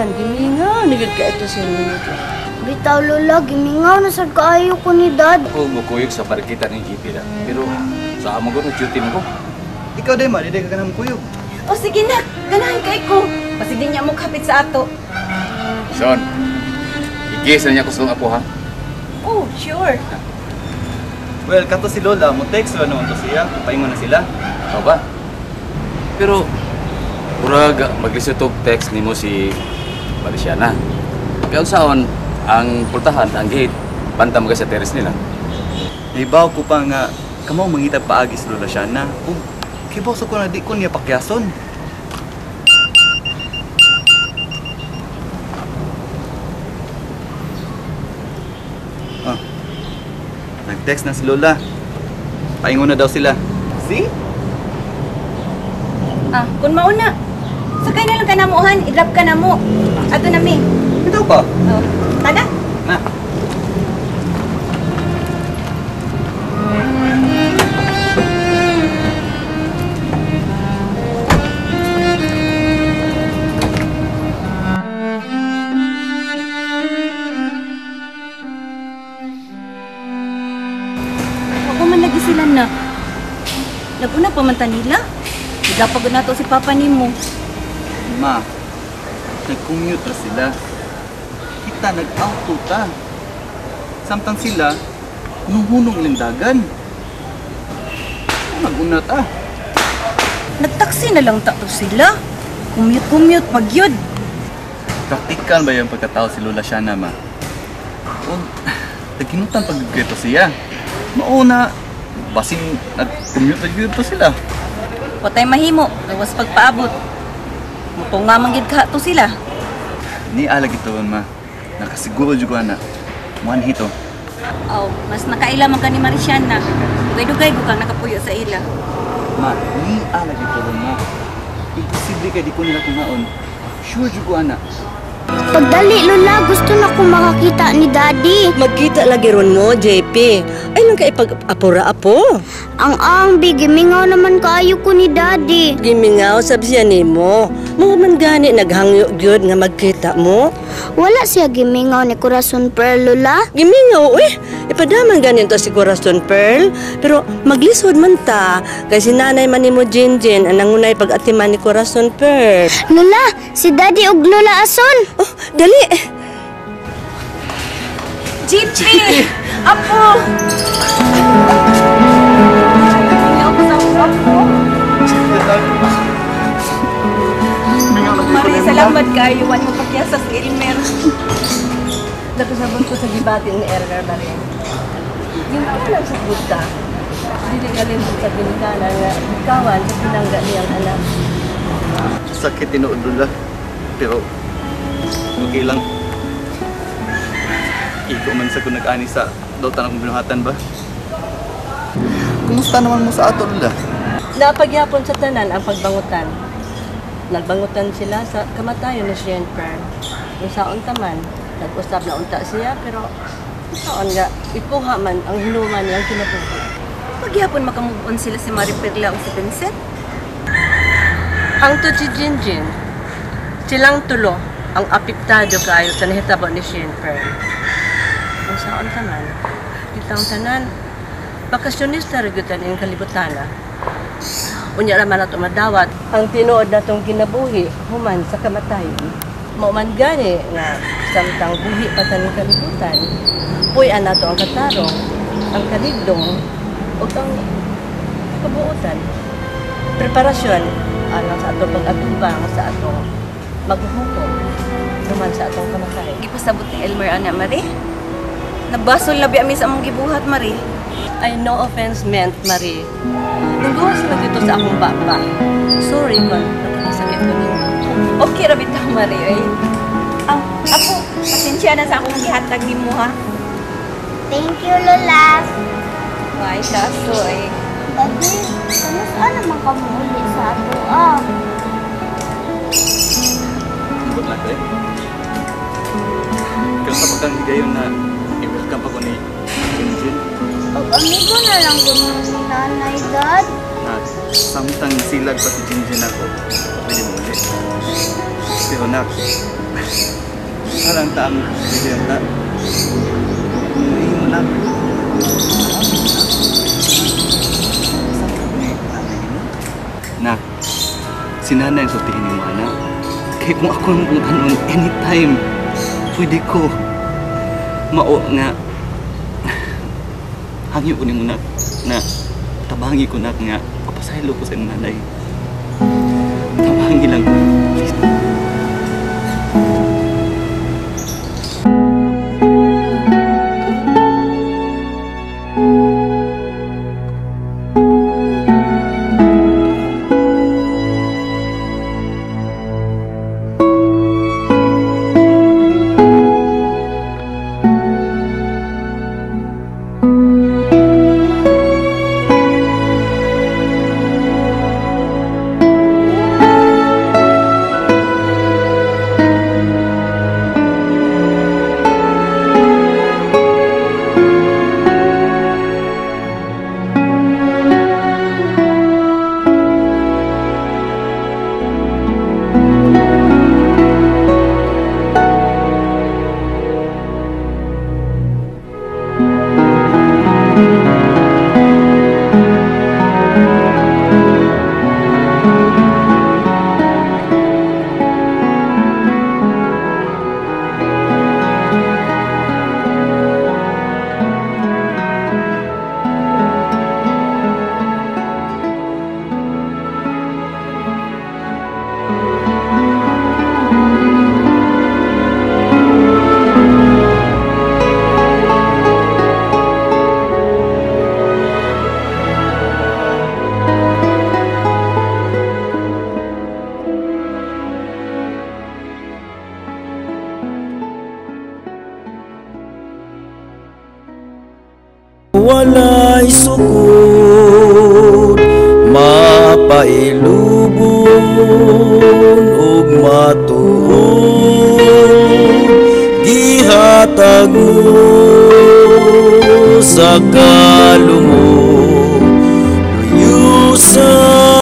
tanan gimingaw ni gid ka ito sa inyo. Bitaw Lola, gimingaw na sad kaayo ko ni Dad. Ako mukuyog sa parkita ng GP na. Pero sa amo ko duty mo ko. Ikaw day ma, di ka ganang mukuyog. O sige na, ganahan kay ko. Basig di niya mo kapit sa ato. Son, igisa niya ko sa apo ha. Oh, sure. Well, kato si Lola, mo text ra naman to siya. Paingon na sila. Ano ba? Pero murag maglisod og text nimo si Mariciana. Kaya unsaon ang pultahan, ang gate, banta mo sa terrace nila. Ibaw ko pa nga kamo mangita paagi si Lola Shana. Ug kibaw sa ko na di ko niya pakyason. Ah. Nag-text na si Lola. Paingon na daw sila. See? Ah, kun mauna. Sakay na lang ka na mo, han. I-drop ka na mo. Ato na mi. Ito pa. Oh, tada. Na. Ako man lagi sila na. Naguna pa man ta nila. Nagapagod na to si Papa nimo. Ma, nag-commute ra sila. Kita nag-auto ta. Samtang sila, hunong-hunong ilang dagan. Naguna ta. Nagtaksi na lang ta to sila. Commute-commute, pagyud. Praktikal ba yung pagkatao si Lola Shana, ma? O, naginutan pag-greto siya. Mauna, basin nag-commute na gyud to sila. Watay mahimo, gawas pagpaabot. Mutunga man gid ka to sila. Ni alag ito, ma. Nakasiguro jud ko ana. Muan hito. Aw, mas nakaila man ka ni Mariciana. Dugay-dugay ko kang nakapuyo sa ila. Ma, ni alag ito, ma. Imposible kay di ko nila tungaon. Sure jud ko ana. Pagdali Lola, gusto na ko makakita ni Daddy. Magkita lagi ron mo, JP. Ay lang ka ipag-apura-apo. Ang ambi, gimingaw naman kaayo ko ni Daddy. Gimingaw sab siya nimo. Mao man gani naghangyo gyud nga magkita mo. Wala siya gimingaw ni Corazon Pearl, Lola. Gimingaw eh. Ipadaman ganin to si Corazon Pearl. Pero maglisod man ta kay si nanay man nimo Jinjin ang nangunay pag-atiman ni Corazon Pearl. Lola, si Daddy ug Lola ason. Oh, dali. JP! Apo! Mari, salamat kayo. Wan mo pagyasa sa Elmer. Nagkasabot ko sa gibatin ni Elmer Marie. Yung lang sa buta. Dili ka rin sa ginikanan nga ikawan sa pinangga niyang anak. Sakit tinuod, Lola. Pero okay lang. Iko man sa kung nag-ani sa dautan akong binuhatan ba? Kumusta naman mo sa ato, Lola? Napagyapon sa tanan ang pagbangutan. Nagbangutan sila sa kamatayon ni Shane Pearl. Kung saon ta man, nag-usab na unta siya, pero saon nga, ikuha man ang hinuman niyang kinabuhi. Pagyapon makamove on sila si Marie Perla o si Vincent. Ang to si Jinjin, silang tulo ang apektado kaayo sa nahitabo ni Shane Pearl. Kung saon ta man, kitang tanan, bakasyonista ra gyud ang kalibutana. Unya ra man ato madawat ang tinuod natong kinabuhi human sa kamatayon. Mao man gani nga samtang buhi pa ta ning kalibutan, puy-an nato ang katarong, ang kaligdong ug ang kabuotan. Preparasyon alang sa atong pag-atubang sa atong maghuhukom human sa atong kamatayon. Gipasabot ni Elmer ana, Marie. Nabasol na biya mi sa among gibuhat, Marie. Ay, no offense meant, Marie. Nanggawas na dito sa akong baba. Sorry kung nakasakit ko ninyo. Okay ra bitaw, Marie. Ay. Ah, apo, pasensya na sa akong gihatag nimo ha. Thank you, Lola. Why, kaso ay. Daddy, kamusta naman ka muli sa ato ah? Ambot lang tayo. Pero sa pagkang higayon na i-welcome pa ko ni Jinjin. Pag amigo na lang ko ni Nanay, Dad. At samtang silag pa si Jinjin ako, pwede mo ulit. Pero nak, alang taang pwede ang ta. Mo nak. Nak, si nanay ang sultihin ni Mana. Kaya kung ako ang tanong anytime, pwede ko. Mao nga, hangyo ko ni mo nak, na tabangi ko nak nga, papasaylo ko sa imong nanay. Tabangi lang ko, please. Walay sukod, mapailubon ug matuod, gihatag mo sa